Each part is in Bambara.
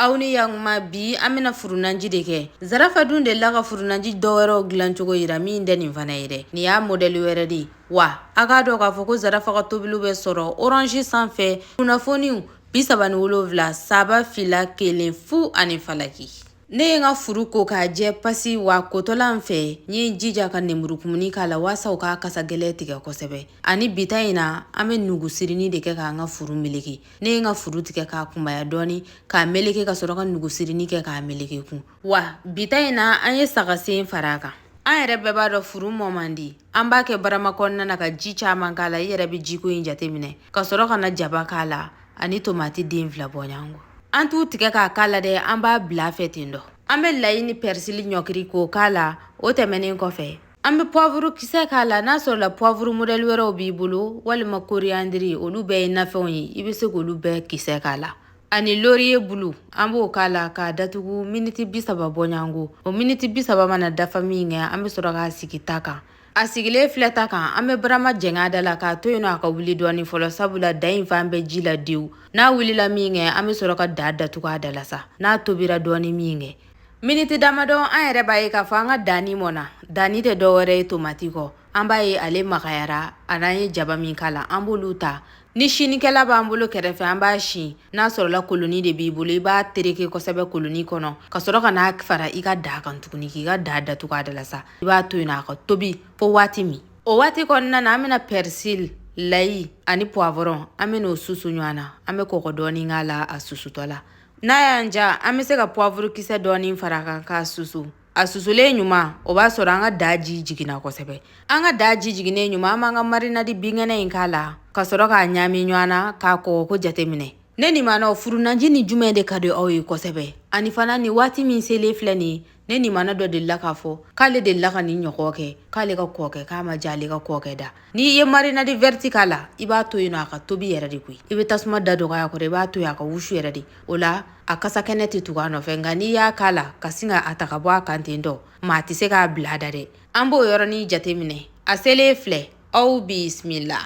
Aw ni yakuma, bi an bɛna furunanji de kɛ. Zarafa dun delila ka furunanji dɔwɛrɛw dilancogo yira min tɛ nin fana ye dɛ. Nin y'a modɛli wɛrɛ de ye. Wa a k'a dɔn k'a fɔ ko Zarafa ka tobiliw bɛ sɔrɔ Orange sanfɛ, kunnafoniw 77 3 2 1 0 ani falaki. Ne ye n ka furu ko k'a jɛ pasi wa kotɔla n fɛ, n ye n jija ka nemurukumuni k'a la waasa u k'a kasa gɛlɛn tigɛ kosɛbɛ. Ani bi ta in na, an bɛ nugusirini de kɛ k'an ka furu meleke. Ne ye n ka furu tigɛ k'a kunbaya dɔɔni k'a meleke ka sɔrɔ ka nugusirini kɛ k'a meleke kun. Wa bi ta in na, an ye sagasen fara a kan. An yɛrɛ bɛɛ b'a dɔn furu mɔ man di. An b'a kɛ barama kɔnɔna na ka ji caman k'a la. I yɛrɛ bɛ jiko in jateminɛ ka sɔrɔ ka na jaba k'a la ani tomati den 2 bɔɲɔgɔnko. An t'u tigɛ k'a k'a la dɛ, an b'a bila a fɛ ten dɔ. An bɛ layi ni pɛrisili ɲɔkiri k'o k'a la. O tɛmɛnen kɔfɛ, an bɛ puwavuru kisɛ k'a la. N'a sɔrɔla puwavuru modɛli wɛrɛw b'i bolo walima koriyandiri, olu bɛɛ ye nafɛnw ye, i bɛ se k'olu bɛɛ kisɛ k'a la. Ani loriye bulu, an b'o k'a la k'a datugu miniti 30 bɔɲɔgɔnko. O miniti 30 mana dafa min kɛ, an bɛ sɔrɔ k'a sigi ta kan. A sigilen filɛ ta kan, an bɛ barama jɛngɛ a da la k'a to yen nɔ a ka wuli dɔɔni fɔlɔ, sabula da in fan bɛɛ ji la dewu. N'a wulila min kɛ, an bɛ sɔrɔ ka da datugu a da la sa. N'a tobira dɔɔni min kɛ, miniti damadɔ, an yɛrɛ b'a ye k'a fɔ an ka danni mɔna. Danni tɛ dɔwɛrɛ ye tomati kɔ. An b'a ye ale magayara, an'an ye jaba min k'a la, an b'olu ta. Ni sinikɛla b'an bolo kɛrɛfɛ, an b'a sin. N'a sɔrɔla koloni de b'i bolo, i b'a tereke kosɛbɛ koloni kɔnɔ ka sɔrɔ ka n'a fara i ka daa kan tuguni, k'i ka daa datugu a da la sa. I b'a to yen a ka tobi fo waati min. O waati kɔnɔna na, an bɛna persil, layi ani poivron, an bɛn'o susu ɲɔgɔn na. An bɛ kɔgɔ dɔɔni k'a la a susutɔ la. N'a y'an ja, an bɛ se ka poivre kisɛ dɔɔni fara a kan k'a susu. A susulen ɲuman, o b'a sɔrɔ an ka daa ji jiginna kosɛbɛ. An ka daa ji jiginnen ɲuman, an b'an ka marinadi binkɛnɛ in k'a la ka sɔrɔ k'a ɲaami ɲɔgɔn na k'a kɔgɔko jateminɛ. Ne nimanaw, furunanji ni jumɛn de ka di aw ye kosɛbɛ? Ani fana, nin waati min selen filɛ nin ye, ne nimana dɔ delila k'a fɔ k'ale delila ka nin ɲɔgɔn kɛ, k'ale ka kɔkɛ k'a ma diya ale ka kɔkɛ da. N'i ye marinadi vɛriti k'a la, i b'a to yen nɔ a ka tobi yɛrɛ de koyi. I bɛ tasuma da dɔgɔya kɔrɔ, i b'a to yen a ka wusu yɛrɛ de. O la a kasa kɛnɛ tɛ tugu a nɔfɛ. Nka n'i y'a k'a la ka sin ka a ta ka bɔ a kan ten tɔ, maa tɛ se k'a bila a da dɛ. An b'o yɔrɔnin jateminɛ. A selen filɛ, aw bisimila.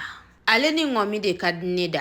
Ale ni ŋɔmi de ka di ne da.